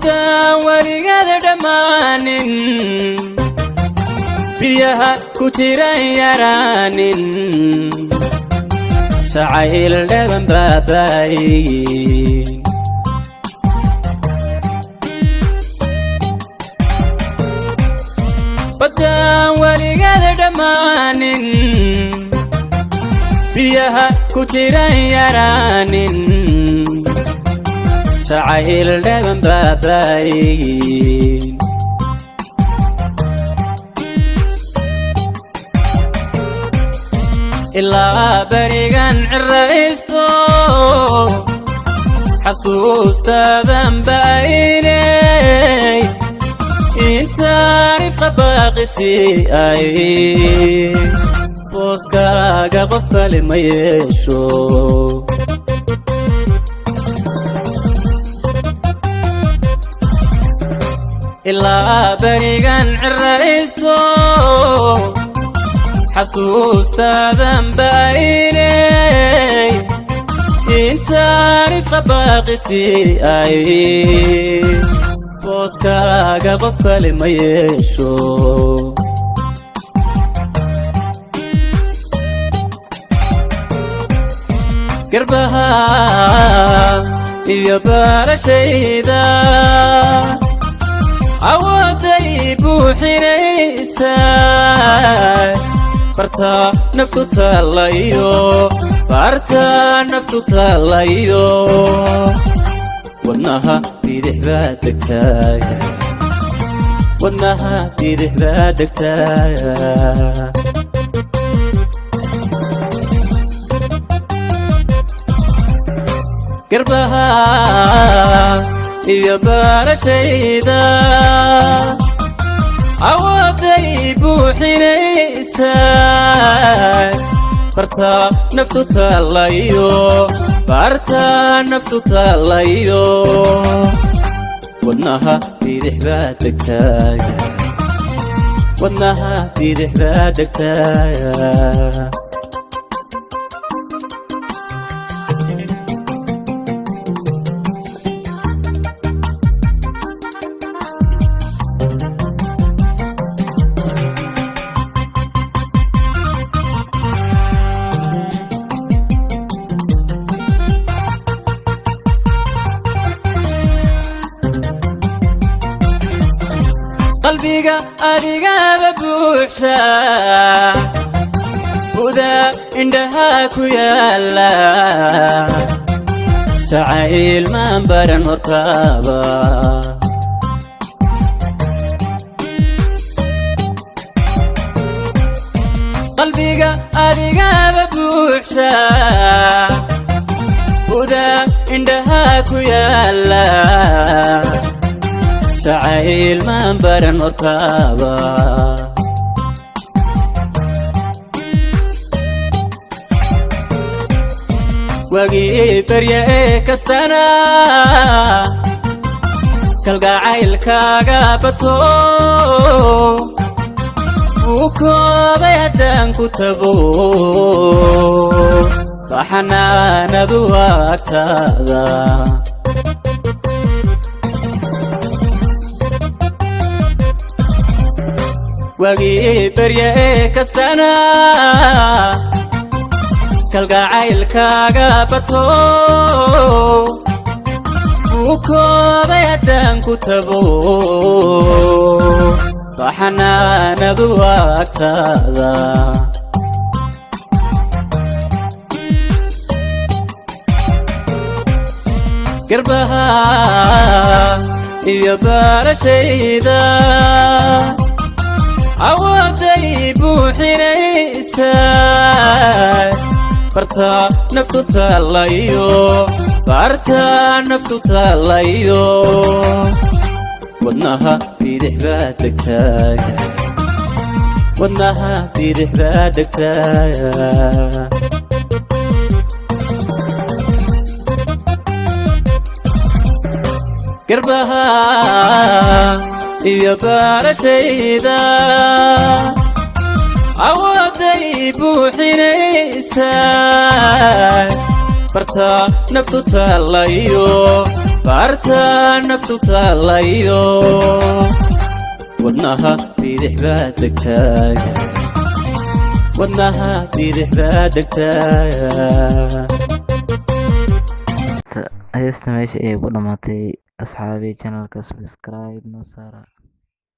Baddaan weligada dhammaanin, biyaha ku jiran yaraanin, jacayl dhaban baabaayin. Baddaan weligada dhammaanin, biyaha ku jiran yaraanin, jacayl dhaban baabaayin. Ilaa berigan ciraysto, xasuustaadan ba'aynay, intaan ifqa baaqisi ay, booskaaga qof kale ma yeesho. Ilaa berigan ciraysto, xasuustaadan ba'aynay, intaan ifqa baaqisi ay, booskaaga qof kale ma yeesho. Garbaha iyo baarashayda awooday buuxinaysaa, barta naftu taalayo, barta naftu taalayo, wadnaha bidix baa degtaaya, wadnaha bidix baa degtaaya. Garbaha iyo baarashayda awooday buuxinaysaa, barta naftu taalayo, barta naftu taalayo, wadnaha bidix baa degtaaya, wadnaha bidix baa degtaaya. Qalbiga adigaba buuxa, buda indhaha ku yaala, jacayl maan baran hortaaba. Qalbiga adigaba buuxa, buda indhaha ku yaala, jacayl maan baran hortaaba. Wagii barya ee kastana kalgacaylkaaga bato, wuu koobay haddaan ku tabo, baxanaanadu agtaada. Wagii barya ee kastana kalgacaylkaaga bato, wuu koobay haddaan ku tabo, baxanaanadu agtaada. Garbaha iyo baarashayda awooday buuxinaysaa, barta naftu taalayo, barta naftu taalayo, wadnaha bidix baa degtaaya, wadnaha bidix baa degtaaya. Garbaha iyo baarashayda awooday buuxinaysaa, barta naftu taalayo, Baarta naftu taalayo, wadnaha bidix baa degtaay, wadnaha bidix baa degtaay. Heesta meesha ayay ku dhamaatay. Asxaabi, channelka subscribe noo saara.